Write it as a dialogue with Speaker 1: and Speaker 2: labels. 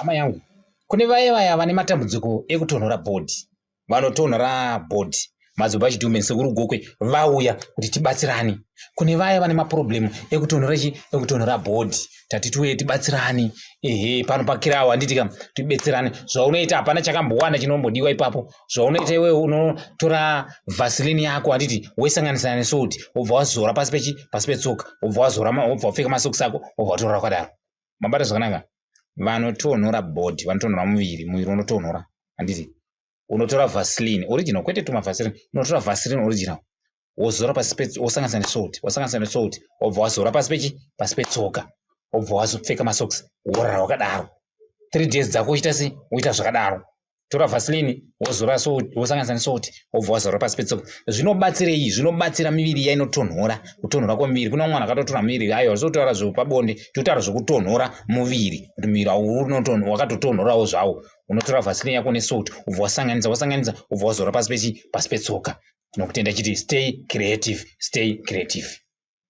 Speaker 1: Hama yangu, kune vaya vaya vane matambudziko ekutonhora bhodhi, vanotonhora bhodhi, madzibaba Chidhume, Sekuru Gokwe vauya kuti tibatsirane. Kune vaya vane maproblemu ekutonhora chi ekutonhora bhodhi, tati tiuye tibatsirane. Ehe, pano pakirawo, handiti ka? Tibetserane. Zvaunoita, hapana chakambowanda chinombodiwa ipapo. Zvaunoita iwewe, unotora vaseline yako, handiti? Woisanganisana nesalt, wobva wazora pasi pechi pasi petsoka, wobva wazora, wobva wapfeka masokisi ako, wobva watorora kwakadaro. Mabata zvakanaka? Vanotonhora bhodhi, vanotonhora muviri, muviri unotonhora, handiti? Unotora Vaseline original, kwete tuma Vaseline. Unotora Vaseline original, wozora pasi pe, wosanganisa nesalt, wasanganisa nesalt, wobva wazora pasi pechi pasi petsoka, wobva wazopfeka masocks, worara wakadaro 3 days dzako. Uchiita sei? Woita zvakadaro. Tora Vaseline, wozora salt, wosanganisa nesalt, wobva wazora pasi petsoka. Zvinobatsirei? Zvinobatsira miviri iya inotonhora, kutonhora kwemuviri. Kuna mwana akatotora muviri. Aiwa, zvotaura zvepabonde, totaura zvokutonhora muviri, kuti muviri wakatotonhorawo zvawo. Unotora Vaseline yako nesalt, ubva wasanganisa, wasanganisa, ubva wazora pasi pechi pasi petsoka. Tinokutenda chiti stay creative, stay creative.